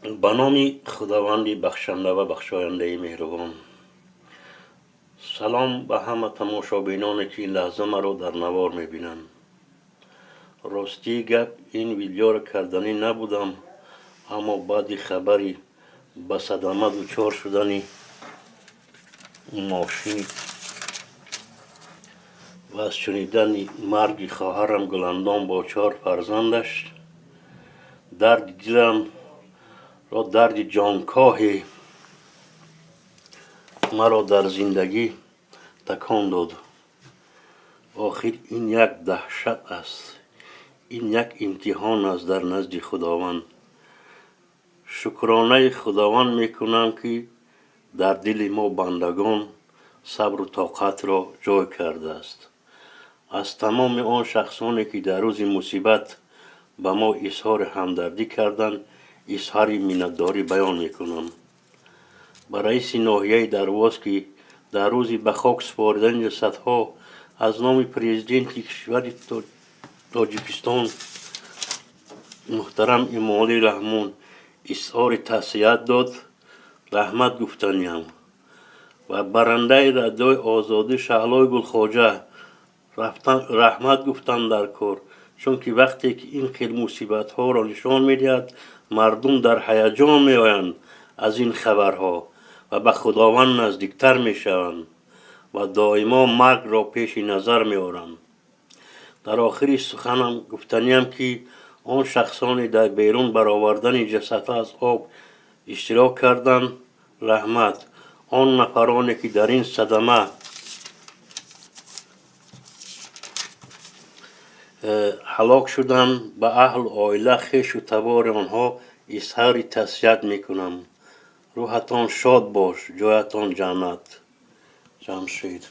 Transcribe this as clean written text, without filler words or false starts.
Ба номи Худованди бахшанда ва бахшояндаи меҳрубон. Салом ба ҳама тамошобиноне, ки ин лаҳза маро дар навор мебинанд. Ростии гап, ин видеоро карданӣ набудам, аммо баъди хабари ба садама дучор шудани мошин ва аз шунидани марги хоҳарам Гуландом бо чор фарзандаш, дарди дилам ро дарди ҷонкоҳе маро дар зиндагӣ такон дод. Охир ин як даҳшат аст, ин як имтиҳон аст дар назди Худованд. Шукронаи Худованд мекунам, ки дар дили мо бандагон сабру тоқатро ҷой кардааст. Аз тамоми он шахсоне, ки дар рӯзи мусибат ба мо изҳори ҳамдардӣ карданд, изҳори миннатдорӣ баён мекунам. Ба раиси ноҳияи Дарвоз, ки дар рӯзи ба хок супоридани ҷасадҳо аз номи президенти кишвари Тоҷикистон муҳтарам Эмомалӣ Раҳмон изҳори таслият дод, раҳмат гуфтаниям. Ва барандаи Радиои Озодӣ Шаҳлои Гулхоҷа раҳмат гуфтан дар кор, чунки вақте ки ин хел мусибатҳоро нишон медиҳад, мардум дар ҳаяҷон меоянд аз ин хабарҳо ва ба Худованд наздиктар мешаванд ва доимо маргро пеши назар меоранд. Дар охири суханам гуфтаниям, ки он шахсоне дар берун баровардани ҷасадҳо аз об иштирок карданд, раҳмат. Он нафароне, ки дар ин садама ҳалок шуданд, ба аҳлу оила, хешу табори онҳо изҳори таслият мекунам. Рӯҳатон шод бош, ҷоятон ҷаннат. Ҷамшед.